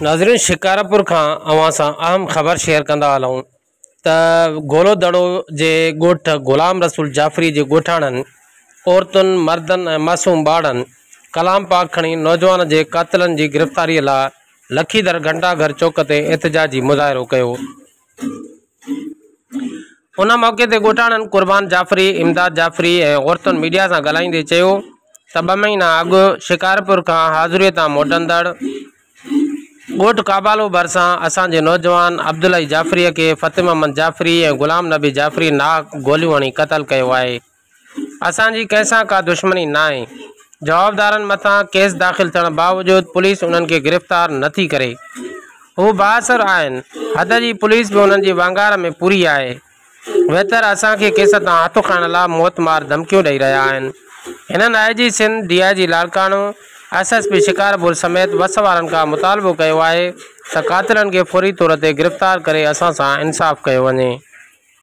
ناظرين شڪارپور کان اوهان سان اهم خبر شيئر ڪندا هلون ته گولو دڙو جي ڳوٺ غلام رسول جعفري جي ڳوٺاڻن عورتن مردن ۽ معصوم ٻارڙن ڪلام پاڪ کڻي نوجوان جي قاتلن جي گرفتاري لاء لکي در گهنٽا گهر چوڪ تي احتجاجي مظاهرو ڪيو. ان موقعي تي ڳوٺاڻن قربان جعفري، امداد جعفري ۽ عورتن ميڊيا سان ڳالهائيندي چيو ته ٻه مهينا اڳ شڪارپور کان حاضري تان موٽندڙ ڳوٺ ڪابالو ڀرسان اسان جي نوجوان عبدالحئي جعفري کي فتح محمد جعفري ۽ غلام نبي جعفري ناحق گوليون هڻي قتل ڪيو آهي. اسان جي ڪنهن سان ڪا دشمني ناهي. جوابدارن مٿان ڪيس داخل ٿيڻ باوجود پوليس انهن کي گرفتار نه ٿي ڪري. هو بااثر آهن. حد جي پوليس به انهن جي وانگار ۾ پوري آهي. ويتر اسان کي ڪيس تان هٿ کڻڻ لا موت مار ڌمڪيون ڏئي رهيا آهن. هنن I G Sindh, D I G Larkana, S S P Shikarpur سميت وس وارن کان مطالبو ڪيو آهي ته قاتلن کي فوري طور تي گرفتار ڪري اسان سان انصاف ڪيو وڃي.